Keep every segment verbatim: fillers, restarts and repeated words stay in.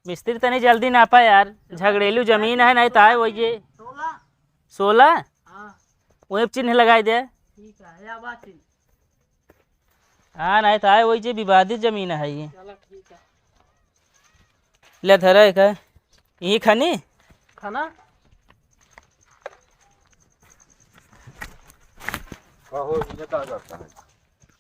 मिस्त्री तनी जल्दी नापा यार, झगड़ेलू जमीन है, नहीं तो आए वही जे। सोलह। सोलह? हाँ। वही चिन्ह लगाई दे। ठीक है, या बात चिन्ह। हाँ, नहीं तो आए वही जे विवादित जमीन है ये। चलो, ठीक है। ले धरा है का? यही खानी? खाना? का हो, ये का करता है?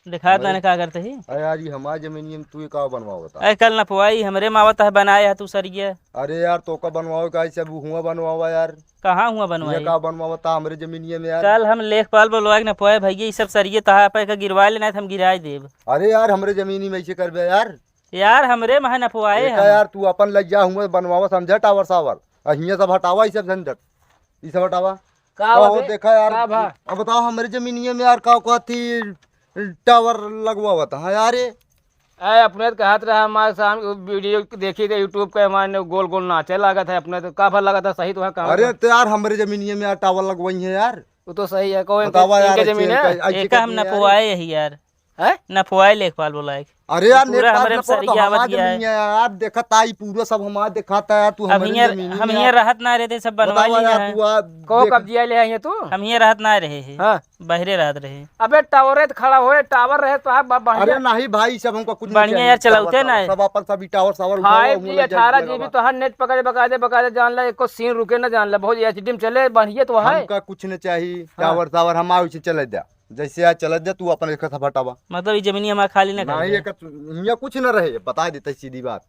दिखात अरे। नाने का करते ही? अरे यार, ये हमारी जमीनिया में तू ये का बनवावता? अरे कल नपवाई हमरे मावत है, बनाए है तू सरिया। अरे यार, तो का बनवावे का, ऐसे अब हुआ बनवावा यार। कहाँ हुआ ये बनवाई? का बनवावता हमरे जमीनिया में यार? कल हम लेखपाल बोलवा के नपवाए भैया, ये सब सरिये तहा पे का गिरवा लेना है, हम गिराए देब। अरे यार, हमरे जमीनी में ऐसे करबे यार। यार, हमरे महा नपवाए एका हम। यार, तू अपन लग जा, हुआ बनवावा, समझा, टावर सावर। आ हियां सब हटावा, ई सब झंझट। ई सब हटावा। का का हो, बे? देखा यार, का भा? अब बताओ, हमरे जमीनिये में यार, का कहती टावर लगवावत, हाँ यार, ये। ए, अपने तो कहत रहा, हमारे सामने वीडियो देखी थे YouTube पे, हमारे गोल गोल नाचे लागत है, अपने तो का भा लागत है, सही तो है, काम अरे का? तो यार, हमरे जमीनिये में यार, टावर लगवाई है यार। वो तो सही है, कौन बतावा इनके यार, जमीन ऐसे है? इनका, ऐसे एका हम करती है यार। नपवाए यही यार। हैं? नपवाए लेखपाल बोलाए। अरे यार, पूरा लेखपाल हमरे नपवाए तो सरिया हमार आवत गया है। जमीन है यार, देखत आई पूरा सब हमार देखत है, तू अब हमरे हियाँ, जमीन हम है हियाँ यार। रहत ना रहते, सब बनवा बतावा ली यार, है। तू आ, को देख। कब्जिया ले है तू? हम हियाँ रहत ना रहे हैं। हाँ। बहरे रहत रहे। अबे टावरे तो खड़ा होए, टावर रहे तो आप ब-, बढ़िया। अरे नहीं भाई, सब हमका कुछ नहीं बढ़िया चाहिए, यार, टावर चलाते सावर, ना है। सब अपन सब ई टावर सावर उठावा, फाइव जी, उठावा, अठारह जी बी उठावा। तो हर नेट पकड़े, बकायदे, बकायदे जान ला, एको सीन रुके ना जान ला, बहुत एच डी में चले, बढ़िया तो है। हमका कुछ नहीं चाहिए, हाँ। टावर सावर हम आओ, इसे चले द्या। जैसे आज चलत जा, तू अपन एक सब हटावा। मतलब, ई जमीनी हमार खाली ना नहीं, करी? एकर हियाँ कुछ न रहे, बता देते सीधी बात।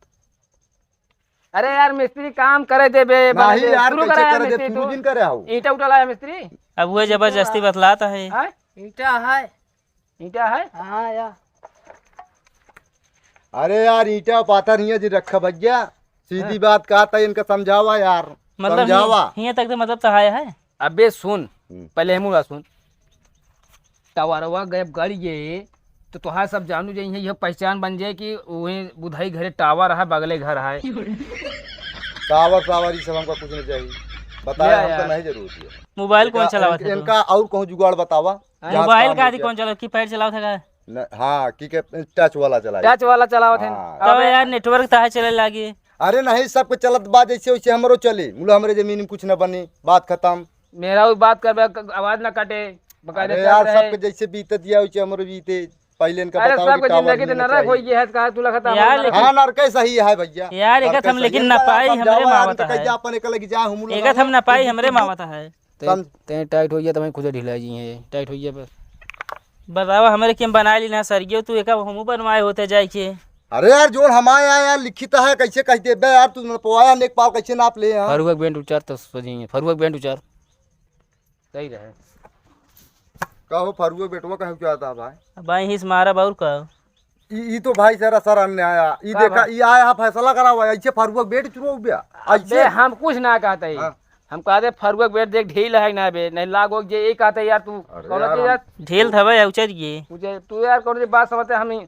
अरे यार, मिस्त्री काम करे देबे, बना नहीं दे, यार, शुरू कैसे करे करे दे, मिस्त्री तू तू। दिन करे आओ। ईंटा उटा लाया मिस्त्री? अब वो जबरदस्ती बतलाता है। हाँ? ईंटा है। ईंटा है? हाँ यार। अरे यार, ईंटा पाथर हियाँ जी रखा भैया, सीधी हाँ। बात कहा था, इनका समझावा यार, मतलब समझावा। हियाँ, हियाँ तक तो मतलब तो आया है। अबे सुन, हम्म। पहले हमू बात सुन। टवरवा गए गड़ गए, तो तोहार सब जानू जाई है, यह पहचान बन जाए कि वही बुधाई घरे टावर है, बगले घर है। टावर, टावर, ये सब हमका कुछ नहीं चाहिए। बताया, या, हमका या। नहीं जरूरत है। मोबाइल कौन इनका, चलावत है इनका तू? और कहूँ जुगाड़ बतावा। हाँ? जहाँ मोबाइल काम का हो आदि जाए। कौन चलावत? कीपैड चलावत है का? न-, हाँ, की के टच वाला चलाए। टच वाला चलावत है। हाँ। तब अबे यार, नेटवर्क तो है चले लागी। अरे नहीं, सबके चलत बा जैसे वैसे हमरो चले। मुला हमरे जमीन में कुछ न बने, बात खत्म। मेरा भी बात करबे, क-, आवाज ना कटे, बकायदे अरे चल यार, रहे। सबके जैसे बीते दिया वैसे हमरो बीते। पहले इनका अरे बताओ कि सबके टावर जिंदगी तो में नरक चाहिए। होई गया है, कहा तू लगता यार, हमारा लेकिन हाँ, नरक ही सही है भैया। यार, एक नरक हम सही लेकिन है। ना इनका पाई, समझावा हमरे यार, मावत इनका है। कैसे अपन एक लगे जा, हम लोग एक हम ना पाई, हमरे मावत है। ते, सम- ते टाइट हो गया, तो मैं खुद ढिला जी है, टाइट हो गया बस। बतावा, हमरे के हम बनाए ली ना सरियो, तू एका हमू बनवाए होते जाए के। अरे यार, जोन हमारे यहाँ यार लिखित है, कैसे कह देबे यार, तू नपवाया लेखपाल कैसे नाप ले यहाँ? फरुआ के बेंट उचार तो सो जाइए, फरुआ के बेंट उचार। सही रहे। का हो फरुआ बेटवा, कहे क्या था भाई? अब भाई हिस मारा बाउर का? ई, ई तो भाई सरासर अन्याय आ। ई का देखा, भाई? ई आया है फैसला करावा, ऐसे फरुआ बेट चुरो गया। अबे ऐसे? हम कुछ ना कहते ही। हाँ। हम कहते फरुआ बेट देख ढील है ना बे, नहीं लागो जे ये कहते यार तू अरे कौन यार, चीज हम यार? ढील था भाई, उचर ये। मुझे तू यार कौन सी बात समझते हम ही?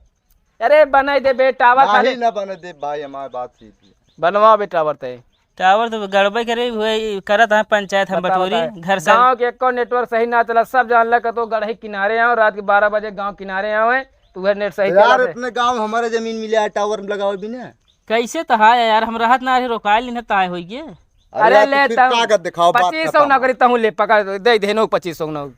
अरे बनाई दे बे टावर नाही खाली। ना बने दे भाई, हमारी बात सीधी। बनवा बे टावर ते। टावर तो गड़बे करे हुए, करत है पंचायत हम बता, बटोरी बता। घर से। गाँव के एको नेटवर्क सही ना चला, सब जान ला कतो गढ़े किनारे आओ, रात के बारह बजे गाँव किनारे आवे, तो उहे नेट सही तो यार, चलत है। अपने गाँव हमारे जमीन मिले है, टावर लगावे बिना। कैसे तो है यार, हम रहत ना रहे, रोकाए लेने ताए होई गे। अरे अरे यार, ले तो फिर तम कागज दिखाओ, बात पच्चीस सौ खत्म। नौकरी तहूँ ले, पकड़ दे, दे नो पच्चीस सौ नौ-,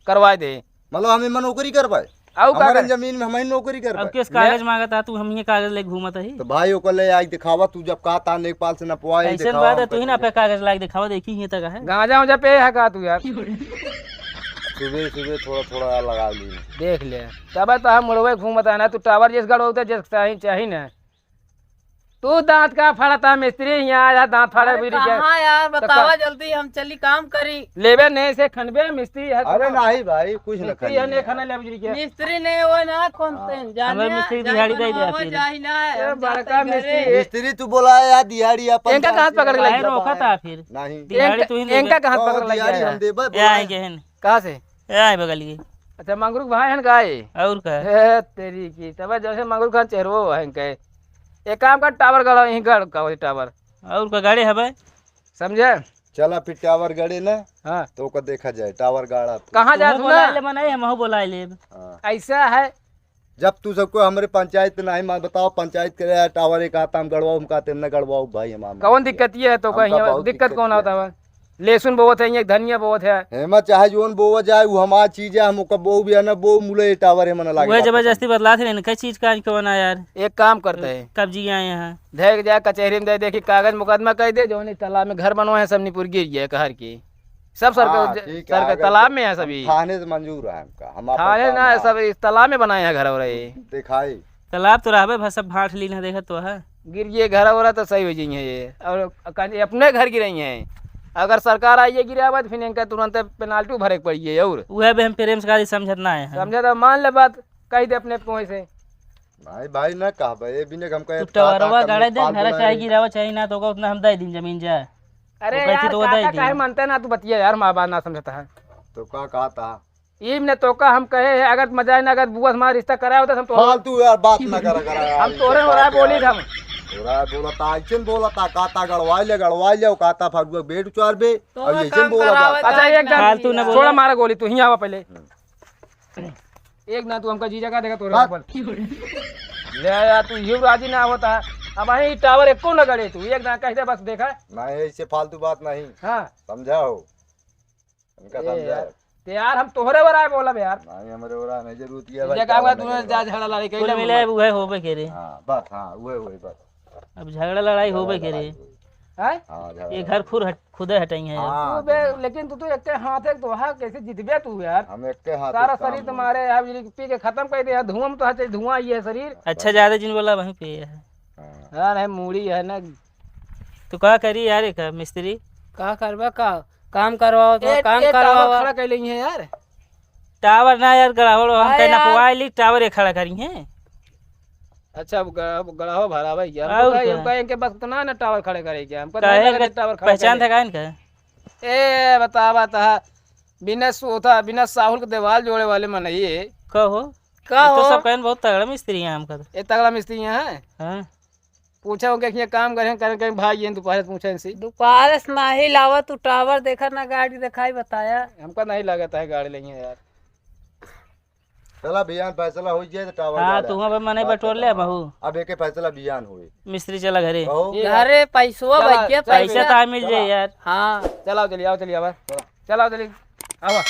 करवाए दे। मतलब हम एमा नौकरी करबे? आऊ का हमारे करे? जमीन में हम ही नौकरी करबे? अब केस ले। कागज मांगत है, तू हम ही कागज ले घूमत ही। तो भाई ओकर ले आई दिखावा, तू जब कहा था लेखपाल से नपवाए, ऐसे दिखावा बात है, हम तू ही ना करेंगे। पे कागज लाग दिखावा, देखी ही तक है। गांजा उंजा पे है का तू यार? सुबह सुबह थोड़ा थोड़ा लगा ली। देख ले, तब तो हम मुड़वे घूमत है ना, तू टावर जिस गड़ होते जिस चाही, चाही ना। तू दांत का फाड़ता मिस्त्री, यहाँ आया दांत फाड़े अरे बीड़ी के। कहाँ यार, तो बतावा का- जल्दी, हम चली काम करी। लेबे नहीं से खनबे मिस्त्री है अरे तू। नहीं भाई, कुछ न मिस्त्री है, खनबे। नहीं खाना ले बीड़ी के। मिस्त्री नहीं हो ना, कौन हाँ। से जाने हमें मिस्त्री जाए दिहाड़ी दे दे बनवावा फिर। जाए ना, ए, हम बड़का जाते मिस्त्री। घरे। मिस्त्री तू बोला यार, दिहाड़ी अपन इनका कहाँ जाती पकड़ के है। लग गया? रोका था फिर। नहीं। दिहाड़ी इनका, तू ही लेबे। इनका कहाँ ओ, पकड़ लग दिहाड़ी गया? हम देबे, ए, बोला आए है। गए हैं। कहाँ से? ए, आए बगल के। अच्छा, मंगरू के भाई हन का आए? और का? ए, तेरी की, तब जैसे मंगरू खान चेहरो हन के। एक काम कर, टावर गड़ा, यहीं गड़ का वही टावर। और का गाड़ी हवे? समझे? चला फिर टावर गड़े ना, हाँ। तो ओकर देखा जाए, टावर गाड़ा फिर। कहाँ तू जात हो बोला ना? ले, मनाई, हम हो बोला ले। हाँ। ऐसा है, जब तू सबको हमरे पंचायत पे नहीं मान, बताओ, पंचायत करे यार, टावर एक आता हम गड़वाओ, हम कहते न गड़वाओ भाई, हम, हम कौन दिक्कत ये है तो हमका कहीं बहुत दिक्कत दिक्कत कौन ये आता है। है? लहसुन बोवत है, ये धनिया बोवत है। हेमा चाहे जोन बोवा जाए, वो हमार चीज है, हम ओकर बोव भी है ना, बोव मुले टावर है, मना लागे वह बात जबरदस्ती बतला थे, इनका चीज का इनको बना यार। एक काम करते हैं, कब जी आए यहाँ? धै के जाए कचहरी में, दे देखी कागज मुकदमा कर दे, जो तालाब में घर बनवाए हैं, सब निपुर गिर गया कहर के। सब सरकार, हाँ, ठीक है, सरकार अगर तालाब में है सभी। थाने से मंजूर है हमका, हम अपन थाने काम ना है। सब इस तालाब में बनाए हैं घर और ये। दिखाई। तालाब तो रहबे भा, सब भांट लीन है, देखत तो है। गिर गए घर और तो सही हो जाइए ये। और कहीं अपने घर गिराई हैं। अगर सरकार आई है गिरावे तो फिर इनका तुरंत पेनाल्टी भरे के पड़ी है और। वह भी हम प्रेम से कहा समझत ना है हम। समझे तो मान ले बात, कह दे अपने मुँह से। भाई, भाई ना कहबे, ये बिना हम कहे तू टवरवा गाड़े दे, फालतू घर ना चाहे है। गिरावा चाहे ना, तो ओका उतना हम दे दिन जमीन जा। अरे ओका यार, तो वो दे काका दिन। काहे मानते ना तू बतिया यार, माँ बात ना समझता है। तो का कहता? ई ने तोका हम कहे है, अगर मजा ना, अगर बुआ से हमारा रिश्ता कराया होता, हम तो फालतू यार बात ना करा, करा यार, हम तोरे हो रहा है, बोली हम। हो रहा है, बोला था, ऐसे बोला था, कहता गड़वाई ले, गड़वाई ले, कहता फगुआ बेट उचार बे, तो और मैं ऐसे काम बोला करावत था। अच्छा, है एक ना। फालतू ना बोला। छोड़ा मारा गोली, तू ही आवा पहले। हम्म। एक ना तू हमका जीजा का देखा तोरे बात। ऊपर। ले यार, तू यूं राजी ना होता। अब वहीं टावर एको ना गड़े तू, एक ना कह दे बस देखा। नहीं, ऐसे फालतू बात नहीं। हाँ। समझाओ। हमका ए समझा। यार, ते यार हम तोहरे बराए बोलब यार। नहीं, हमरे बराए नहीं जरूरत है ये भाई, काम का टावर तूने नहीं जा लगा। झगड़ा लड़ाई कुल कइले मिले बोलब। अब उहे होबे करे। हाँ, बस, हाँ, उहे होई, बस। अब झगड़ा लड़ाई झगड़ा होबे लड़ाई करे। होई। हैं? हाँ, झगड़ा ये लड़ाई। घर खुद हट-, खुदे हटाई है। हाँ, तू बे, हाँ। लेकिन तू तो एक हाथ एक दोहा कैसे जितबे तू यार? हम एक के हाथ सारा एक काम शरीर होई। तुम्हारे यार, ये पी के खत्म कर दे यार, धुआं में तो हर चीज धुआं ही है शरीर। अच्छा, ज्यादा जिन बोला वहीं पे है। हाँ। यार, है मूड़ी है ना। तो का करी यार, एक मिस्त्री? का करबा का? काम करवाओ तो ए, काम ए, टावर करवाओ। खड़ा कर लेंगे यार। टावर ना यार, गड़ावड़ हम हाँ कहना यार। पवाई ली, टावर ये खड़ा करी हैं। अच्छा, अब ग-, अब गड़ावा भरा भाई यार। और हमको का, क्या? हमको इनके बस इतना ना टावर खड़े करे क्या? हमको काहे नहीं लगे का टावर खड़े पहचान करे। था का इनका? ए, बतावा ता, बिना सोता, बिना साहुल के दीवाल जोड़े वाले मनई। कहो। का ये तो हो? सब कहन बहुत तगड़ा मिस्त्री है हमका तो। ये तगड़ा मिस्त्री है? हाँ। पूछा उनके कि ये काम करें, करें, करें भाई, ये दोपहर से पूछे इनसे। दोपहर से नाही लावा तू टावर देखा ना गाड़ी दिखाई बताया। हमका नहीं लगता है गाड़ी लेंगे यार। चला भैया, फैसला हो जाए तो टावर हाँ, गाड़ी तू अब मने बात बटोर ले खत्म। बहू। अब एक फैसला बियान हुए। मिस्त्री चला घरे। कहो। ये घरे पैसवा चला, बच गया, चल पैसा भैया। तो आ मिल जाए चला। यार। हाँ। चलाओ चलिए, आओ चलिए, आवा। चलाओ चलिए, आवा।